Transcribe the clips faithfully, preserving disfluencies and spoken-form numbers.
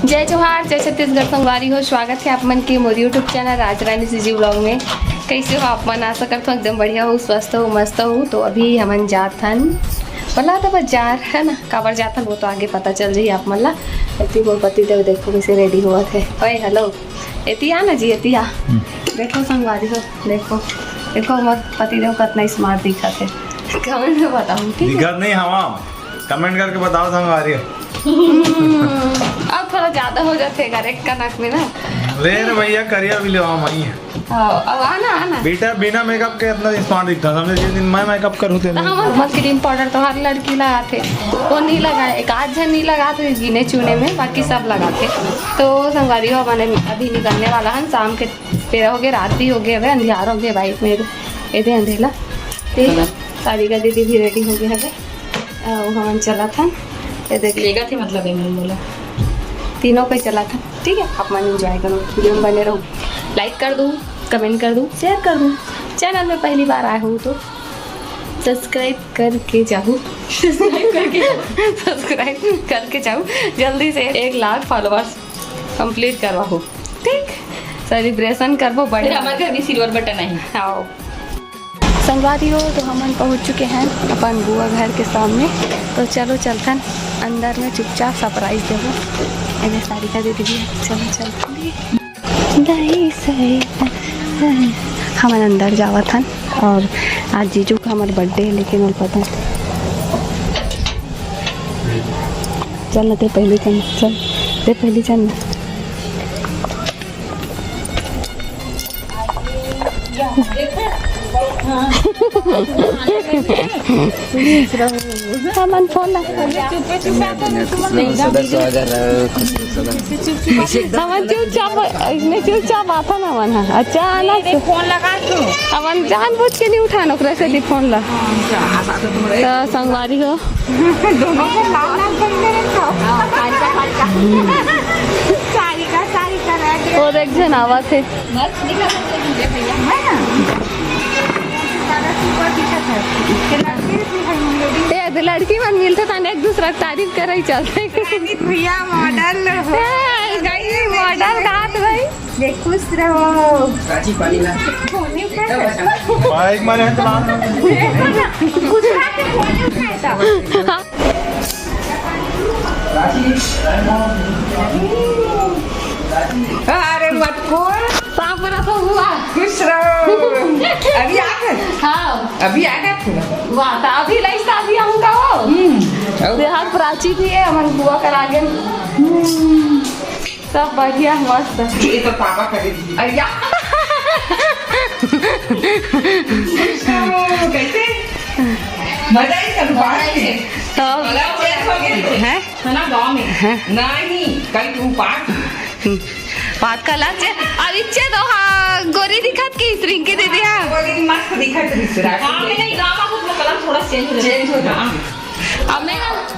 जय जोहार, जय छत्तीसगढ़ संगवारी हो। स्वागत हे आप मन के मोर YouTube चैनल राजरानी सीजी व्लॉग में। कइसे हो आप मन? आशा करत हो एकदम बढ़िया हो, स्वस्थ हो, मस्त हो। तो अभी हमन जात हन, बोला था बाजार, है ना, काबर जात हन वो तो आगे पता चल जाही आप मन ला। एती मोर पति देव देखो कइसे रेडी होवत हे। ओए हेलो, एती आ ना जी, एती आ। देखो संगवारी हो, देखो, देखो मोर पति देव कतना स्मार्ट दिखत हे। कमेंट में बताओ, ठीक है? दिखत नहीं हवा, कमेंट करके बताओ संगवारी हो। हम्म, अब थोड़ा ज्यादा हो जाथे करेक्ट कनक में ना। ले रे भैया, करिया भी लेवा मई है। हाँ, अब आना, आना। बेटा बिना मेकअप के इतना स्मार्ट दिखता, समझे? जिस दिन मैं मेकअप करूँ, तेरे तो हमन क्रीम पाउडर तो हर लड़की लगाथे, वो नहीं लगाए, एक आध झन नहीं लगाथे गिने चुने में, बाकी सब लगाथे। तो संगवारी हो, हमन अभी निकलने वाला हन, शाम के बेरा हो गए, रात भी हो गए, हवे अंधियार हो गए भाई मेरे, एदे अंधेला। ठीक, सारिका दीदी भी रेडी हो गए हवे। अउ हमन चलत हन। ये देखिए, लेगा थे मतलब ये मन बोला। तीनों पे चलत हन, ठीक है? आप मन एंजॉय करो, वीडियो में बने रहो, लाइक कर दो, कमेंट कर दो, शेयर कर दो। चैनल में पहली बार आए हो तो सब्सक्राइब करके जाहू। सब्सक्राइब करके जाहू। सब्सक्राइब करके जाहू। जल्दी से एक लाख फॉलोअर्स कंप्लीट करवाहू, ठीक? सेलिब्रेशन करबो बड़े। फिर हमारे घर में सिल्वर बटन आई। आओ। संगवारी हो, तो हमन पहुंच चुके हैं अपन बुआ घर के सामने। तो चलो चलथन अंदर में, चुपचाप सरप्राइज देबो। एने सारिका दीदी भी है। चलो चलथन। दाई सही। हमन अंदर जावत हन और आज जीजू का हमार बर्थडे है, लेकिन वो पता है। चल ना, ते पहले चल, चल, ते पहले चल ना। हमन फोन ला। सदा सुहागन रहो, खुश रहो, सदा। हमन चुपचाप, इसने चुपचाप आता ना मन हा। अच्छा, आना। फोन लगा तू। हमन जानबूझ के नहीं उठान ओकरे से दी फोन ला। तो संगवारी हो। दोनों को लाल लाल करके रखो। सारिका, सारिका रह गया। और एक जन आवा थे। मस्त दिखा सकते हैं भैया, है ना? ज्यादा सुपर दिखा था। ये लड़के भी है, हम लोग भी। ए, तो लड़की मन मिलते तन एक दूसरा के तारीफ करे ही चलते। भैया मॉडल हो। ए, गई मॉडल गात भाई। ये खुश रहो। माइक मारे हैं तो लाल। गुजरात में फोन उठाया था। अरे मत बोल। पापड़ा तो हुआ। खुश रहो। अभी आ गए? हाँ। अभी आ गए पूरा? वाह, तो अभी लाइस तो अभी हमका हो। हम्म। बिहार प्राची भी है, हमारे बुआ कर आगे। हम्म। सब बढ़िया, मस्त। ये तो पापा खरीद दिए। अरे या। कैसे? मजा ही सब बात है। तो चेंज हो गए तो। हैं? है ना, गाँव में? हैं? नहीं, कल तू पाठ। बात का लाज है। अब इच्छे तो हाँ, गोरी दिखत की रिंकी दीदी, हाँ। गोरी मस्त दिखत रिसरा। हाँ, मैं नहीं, गाँव में कुछ कलर थोड़ा चेंज हो जाता। चेंज हो जाता। हाँ। अब मैं,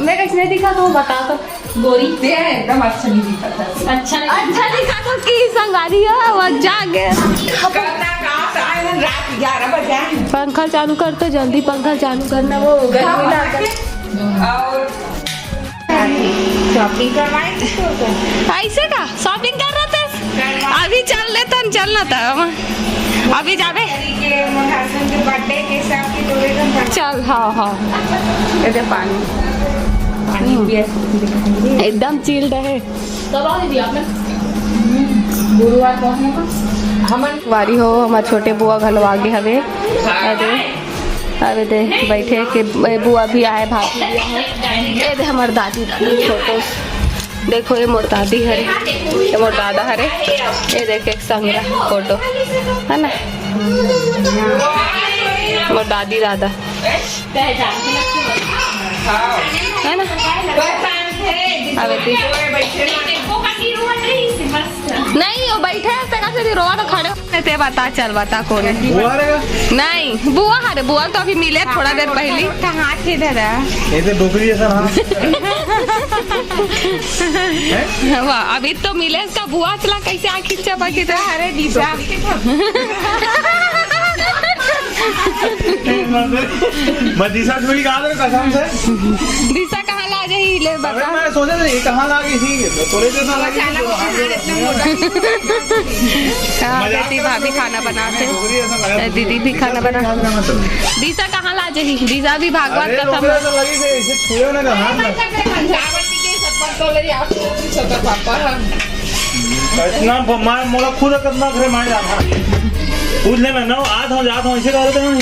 मैं कैसे नहीं दिखा तो बता तो। गोरी। ते है, एकदम अच्छा नहीं दिखा था। अच्छा नहीं। अच्छा दिखा तो की संगारी हो, वो जागे। करना कहाँ से आए हैं? रात ग्यारह बजे आए हैं। पंखा चालू कर तो जल्दी, पंखा चालू करना, वो गर्मी हाँ, लग रहा है। और शॉपिंग करवाए थे तो क्या? ऐसे का शॉपिंग कर रहा था? अभी चल लेता, चल ना था। अभी जाबे। के मोर हस्बैंड के बर्थडे के हिसाब की तो एकदम बढ़िया। चल, हाँ, हाँ। ये दे पानी। पानी पिए। एकदम चिल्ड है। कब आओ दीदी आप? गुरुवार पहुंचने का। हमन वारी हो, हमार छोटे बुआ घलो आगे हवे। अरे, अरे दे, बैठे के, ए, बुआ भी आए, भाभी भी आए। ये दे हमार दादी, दादी फोटो। देखो, ये मोर दादी हरे, ये मोर दादा हरे, ये देख एक संग रहा फोटो, है ना, मोर दादी दादा, है ना? अबे ती-, नहीं, वो बैठे हैं, तेरा से रोवा तो खड़े ते बता, चल बता, कौन है? बुआ रे? नहीं, बुआ, अरे बुआ तो अभी मिले थोड़ा देर पहली। हाथ इधर है। ये तो डोकरी जैसा ना। वाह, अभी तो मिले इसका बुआ, चला कैसे आँखी चपा की तरह। अरे दिशा। मैं दिशा थोड़ी कहा था कसम से। दिशा कहाँ ला यही ले अबे, बता। मैं सोचे थे, ये कहाँ ला गई थी? ये तो थोड़े देर से लगी थी, तो हाँ, हाँ, हाँ। हाँ, मजाक बेटी, कर भाभी रहे खाना थे। बनाते। मुझे ऐसा लगा ए, दीदी भी खाना बना। दिशा कहाँ ला जाही? दिशा भी भागवत अरे, कथा लोग में। ऐसा लगी थे, इसे छुए ना, हाथ में। इतना ब-, मैं, मोला खुद कितना घरे मैं जाना। पूछ ले मैं, ना, आज हम जात हूँ, इसे कह देते हैं।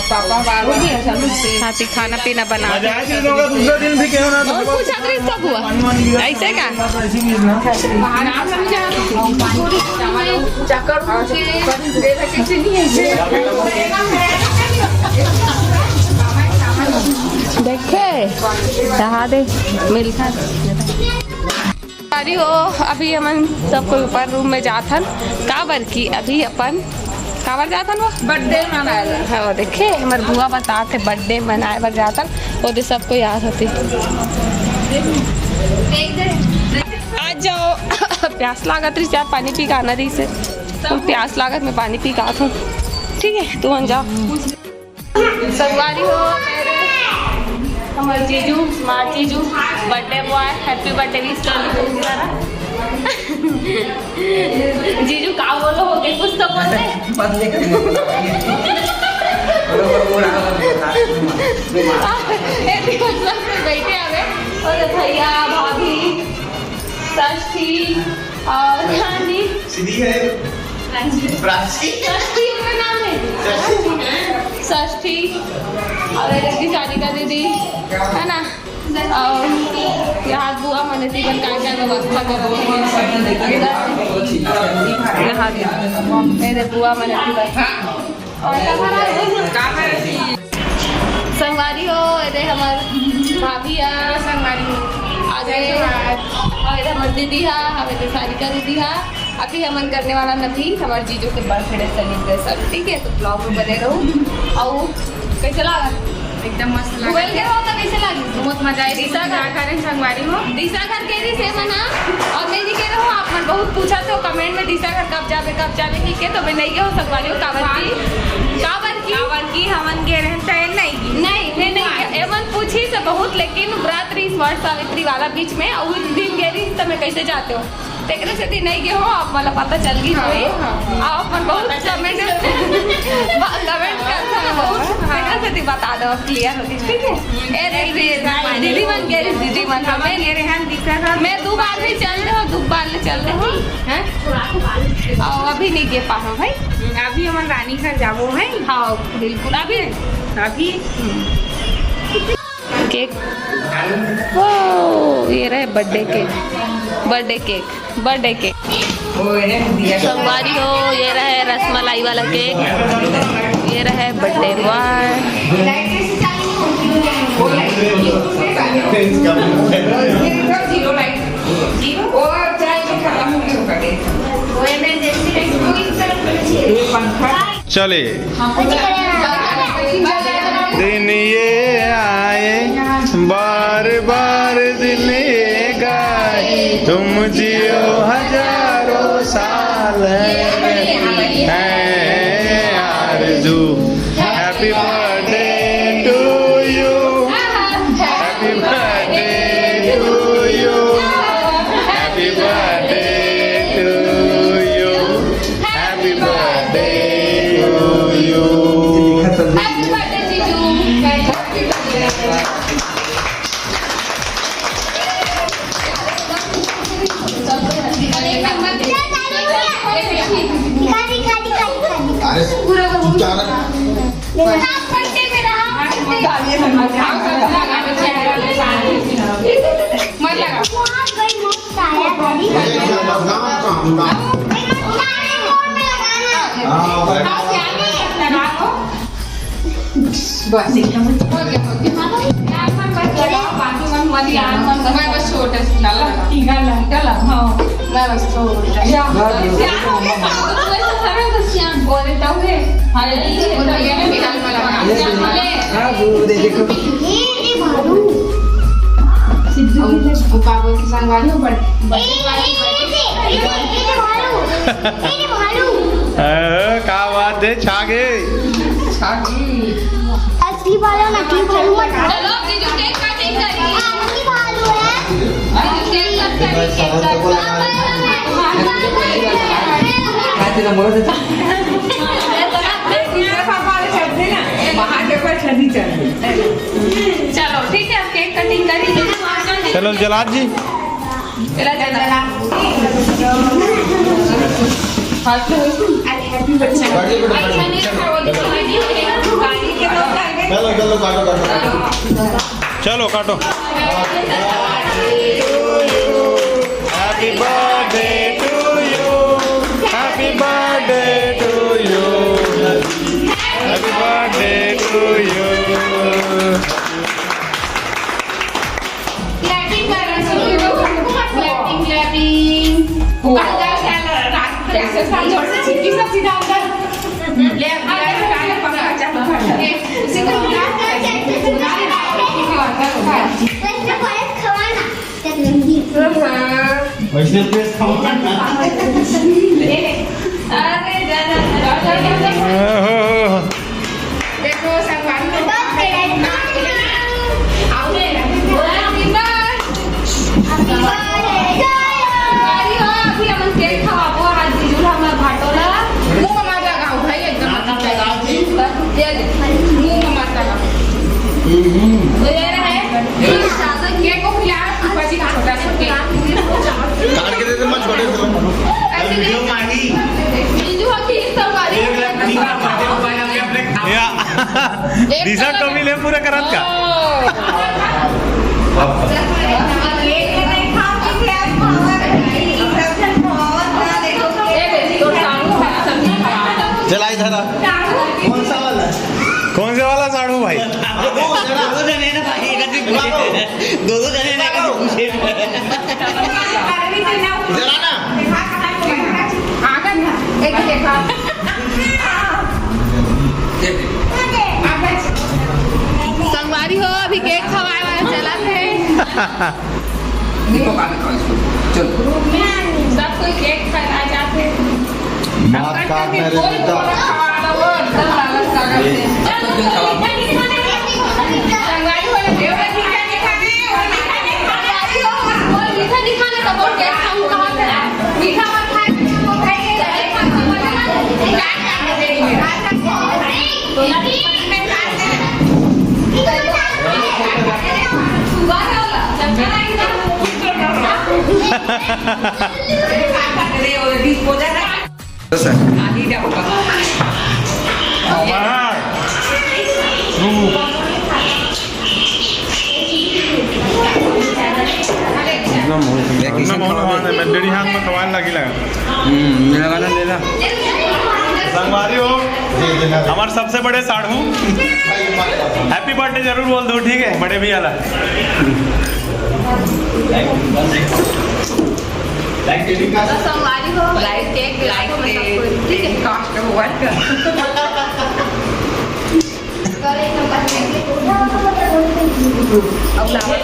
पापा बार बार हाथी खाना पीना बना। मजा आए चीजों का दूसरा दिन भी क्यों ना, तो और पूछा तो सब हुआ। पानी वानी भी ऐसे का? ऐसी चीज ना। चक्कर देखे, रहा दे, मिलता। अरे हो, अभी हमन सब कोई ऊपर रूम में जाथन, काबर की अभी अपन काबर जाथन वो? बर्थडे मनाए बर। हाँ, देखे, हमर बुआ बताथे बर्थडे मनाए बर जाथन, ओदे सब कोई आत होती। आ जाओ। प्यास लागत रही, चाय पानी पी के आना रही से। तुम प्यास लागत में पानी पी के आत हो। ठीक है, तुमन जाओ। संगवारी हो, मेरे हमर जीजू, माँ जीजू, बर्थडे बॉय, हैप्पी बर्थडे विश कर दो जरा। जीजू का बोलो, हो गए कुछ तो बोल दे। बस ये कर। बड़ा, बड़ा, बड़ा, बड़ा। ए, देखो, सब कोई बैठे हवे। और भैया, भाभी, षष्ठी और रानी। सीधी है। प्राची। प्राची। षष्ठी उनका नाम है। षष्ठी। षष्ठी। और एक दीदी, सारिका दीदी, है ना? और यहाँ बुआ मने तीवन का क्या व्यवस्था कर रहे हैं। यहाँ भी मेरे बुआ मने तीवन। संगवारी हो, एदे हमर भाभी हा, संगवारी हो। आगे, और एदे हमर दीदी हा, हम एदे सारिका दीदी हा। अभी हमन करने वाला नथी हमर जीजू के बर्थडे सेलिब्रेशन, ठीक है? तो ब्लॉग में बने रहू। और कैसे लगा? एकदम मस्त लगा। घूमे के हो तो कैसे लगी? बहुत मजा आई। दिशा घर करे संगवारी हो। दिशा घर के रही से मना, और मैं नहीं कह रहा हूँ, आप मन बहुत पूछा तो कमेंट में, "दिशा घर कब जाबे, कब जाबे?" ठीक है, तो मैं नहीं गया हूँ संगवारी हो, काबर की, काबर की? काबर की हमन के रहन तय नहीं की। नहीं, मैं नहीं गया। एमन पूछी से बहुत, लेकिन रात्रि इस वर्ष सावित्री वाला बीच में, और उस दिन गए रही तो मैं कैसे जाते हो? तेकरे सेती नहीं गए हो, आप वाला पता चल गई हाँ, होई। हाँ। आप मन बहुत कमेंट, कमेंट करते हो बहुत। हाँ। तेकरे सेती बता दो, क्लियर होगी, ठीक है? ए, दीदी, दीदी मन के, दीदी मन का, मैं, ये रेहान दिखा था। मैं दो बार भी चल रहे हो, दो बार ले चल रहे हो, हैं? और अभी नहीं गए पाहा भाई। अभी हमन रानी घर जाबो है। हाँ, बिल्कुल, अभी। अभी। केक। ओ, ये रहे birthday cake, birthday cake, birthday cake. संगवारी हो, ये रहे रसमलाई वाला केक, ये रहे बर्थडे बॉय। चले। दिन ये आए बार बार, दिन ये गाए, तुम जियो हजारों साल, है आरज़ू। Happy birthday to you, happy birthday to you, happy birthday to you, happy birthday to you। Happy birthday, जीजू। Happy birthday। अरे, तू क्या रहा? मत लगा। बस, एकदम हो गया, हो गया। बाकी मन, मत यार, मन, मैं बस छोटा सा डाला। टीका लगा, हाँ। मैं बस छोटा। या, या, हो गया, तो वैसे सरल तो श्याम बोले तो है। अरे, ये बोला, ये भी डाल वाला। ये श्याम बोले। हाँ, वो दे देखो। ये, ये मारू। वो, वो का बोलते संगवारी हो, बड़, बड़, ए, ए, ए, ए, ए, मारू। ए, मारू। हाँ, का बात है, छा गए। छा गए। असली वाला नकली भालू मत खाओ। चलो, जीजू, केक कटिंग करी। एक दूसरे पापा वाले चढ़ते ना, वहाँ के ऊपर छड़ी चढ़ते। चलो, ठीक है, अब केक कटिंग करी। चलो, जला जी। चला, चला। Happy birthday। चलो, चलो, काटो, काटो, काटो। चलो, काटो। Happy birthday to you। Happy birthday to you। Happy birthday to you। Clapping करो, सब लोग। Clapping, clapping। वो कहाँ जा रहा है? रात को ऐसे साथ जोड़ से छिटकी सब सीधा अंदर। ले, अब अंदर से गाने पकड़, चालू कर। ए, उसी को बुला, बुला, बुला, बुला। वैसे पेट खाऊंगा। अरे, जा, जा, जा, जा, जा। ओहो। देखो, संगवारी को आओ, संगवारी हो, अभी हमन केक खवाबो, आज जीजू हमर भाटोला। मुंह में मत लगाओ भाई, एकदम। मुंह में मत लगाओ। तो ये रहे, ये सादा केक को खिला, ऊपर जी का छोटा सा केक। काट के दे दे, मैं छोटे से। ऐसे वीडियो में आ गई। जीजू अभी इस तरह वाली एक लाख नहीं का बर्थडे बॉय हमने अपने खा- या। एक दिशा कमी ले पूरा करत का? ओ। चला इधर आ। कौन सा वाला? कौन से वाला साढ़ू भाई? दो जने ना भाई, एक आदमी पूछे। दो दो जने ना, एक आदमी पूछे। जरा ना। आगे ना, एक देखा। संगवारी हो, अभी केक खवाए वाला चलत हे। दीपक, आगे खाओ इसको। चल। सब कोई केक खा जाते। माफ कर मेरे कोई बेटा। कोना खवा दो, वो एकदम लालच लागत हे। चल, चल, चल। मीठा मत खाए, मीठा मत खाए। एकदम मौसम। मैं डेढ़ी हाथ में कमाल लागी लगा। हम्म, मेरा गाना ले ला। संगवारी हो, हमारे सबसे बड़े साढ़ू। Happy birthday जरूर बोल दो, ठीक है, बड़े भैया ला। तो संगवारी हो, लाइक केक, लाइक केक, ठीक है, कास्ट हुआ है। अब लावा।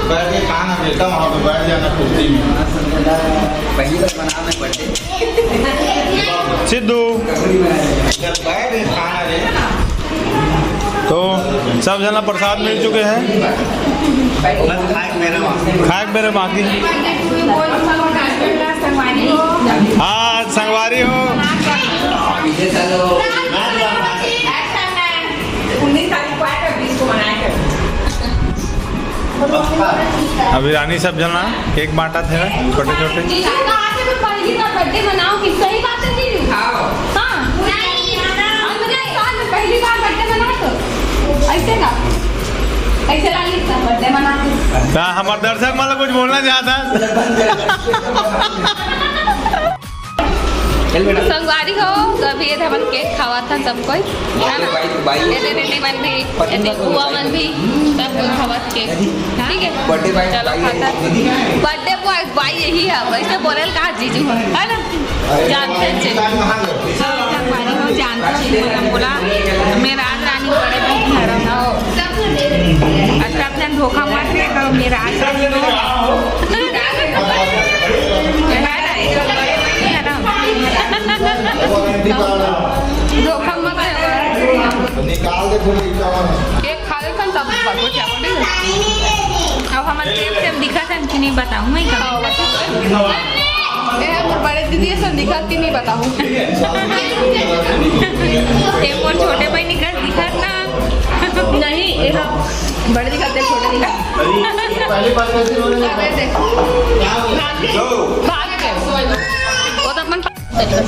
बैठ के खाना बेटा, वहाँ पे बैठ जाना कुर्सी में। पहली बार मना मैं बर्थडे। सिद्धू। जब बैठ के खाना रे। तो सब जना प्रसाद मिल चुके हैं। बस खाए के बेरा बाकी। खाए के बेरा बाकी। हाँ, संगवारी हो। अभी रानी सब जना केक बांटत हे, छोटे छोटे। जीजू कहा थे तो पहली बार बर्थडे मनाओ कि सही बात है जीजू? हाँ। हाँ। नहीं, हम तो इस साल में पहली बार बर्थडे मना तो ऐसे ना, ऐसे लाली का बर्थडे मना। हाँ, हमारे दर्शक मतलब कुछ बोलना चाहता है। संगवारी हो, तो अभी ये हमन केक खावत हन सब कोई, है ना? बाई, बाई। ये दे दीदी मन भी, ये दे बुआ मन भी, सब कोई खावत केक, ठीक है? बर्थडे बाई, चलो बाई। खाता। बर्थडे बॉय, बाई यही है, वैसे बोले का जीजू है, है ना? जानते हैं जी। संगवारी हो, जानते हैं जी, बोला, मेरा आज रानी बड़े बहन घर है। अच्छा, अपने धोखा मत दे, तो मेरा आज रानी हो। है ना? केक खा लेथन, तब बताबो, ठीक है? अब हमर केक से हम दिखत हन कि नहीं, बताहूँ मैं कभी। ए, हमर बड़े दीदी असन दिखत कि नहीं, बताहूँ। ए, मोर छोटे बहिनी कस दिखत ना। नहीं, ए, हम बड़े दिखत हे, छोटे दिखत। अबे देख। भाग गए। वो तो अपन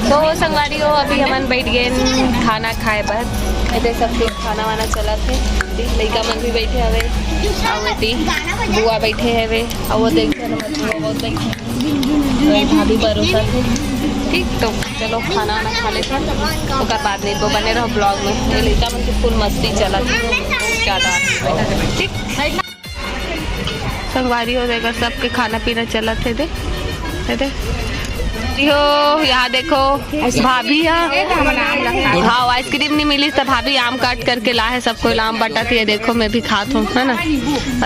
तो संगवारी हो, अभी हमन बैठ गए खाना खाए बर। एदे सब कुछ खाना वाना चलत हे, लइका मन भी बैठे हवे, अउ एती बुआ बैठे हवे, अउ वो देख, हमर बुआ बहुत बैठे हवे, भाभी परोसत हे। ठीक, तो चलो खाना वाना खा लेथन, ओकर बाद नहीं तो बने रहो vlog में। ये लइका मन के full मस्ती चलत हे, बहुत ज्यादा। ठीक। संगवारी हो, देखो सबके खाना पीना चलत हे दे, हे दे। यो, यहाँ देखो, भाभी यहाँ, हाँ, ice cream नहीं मिली तो भाभी आम काट करके ला है, सबको आम बटाती है। देखो, मैं भी खात हूँ, है ना?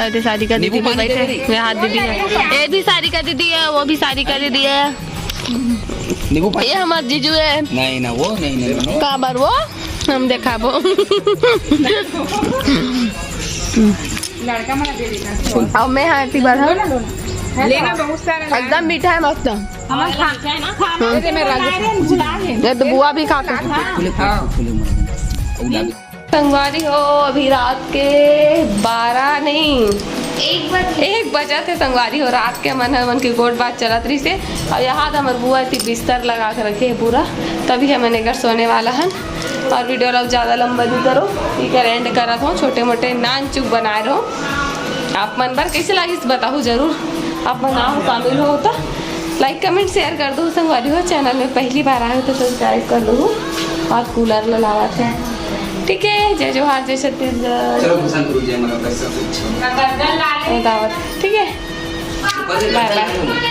अरे, सारिका दीदी भी बैठे हैं, यहाँ दीदी है, ये भी सारिका दीदी है, वो भी सारिका दीदी है। नींबू पानी? ये हमार जीजू है। नहीं ना, वो नहीं, नहीं, नहीं। का बर वो? हम देखाबो। लड़का मन दे देना। अब मैं हाँ एती बढ़ा। लेना बहुत सारा। एकदम मीठा है, मस्त। हमार खा-, खा-, खा-, मैं रख। ये तो बुआ भी खा के। खुले, खुले, खुले, खुले, खुले। संगवारी हो, अभी रात के बारह नहीं, एक बजे। एक बजत हे संगवारी हो, रात के मन ह, मन के गोठ बात चलत रहिसे। अउ यहाँ त हमर बुआ एती बिस्तर लगा के रखे हे पूरा, तभी हमन एकर सोने वाला हन। अउ video ला ज्यादा लंबा नहीं करो, एकर end करत हो, छोटे मोटे नान चुक बनाए रहो। आप मन बर कैसे लागिस बताहू जरूर, आप मन ना हो शामिल हो तो like comment share कर दो संगवारी हो। Channel में पहली बार आए हो तो subscribe कर लो। अउ cooler ला लावत हे। ठीक है, जय जोहार, जय छत्तीसगढ़। चलो, भूषण गुरु जी, हमारा पैसा कुछ। दावत, ठीक है, bye bye।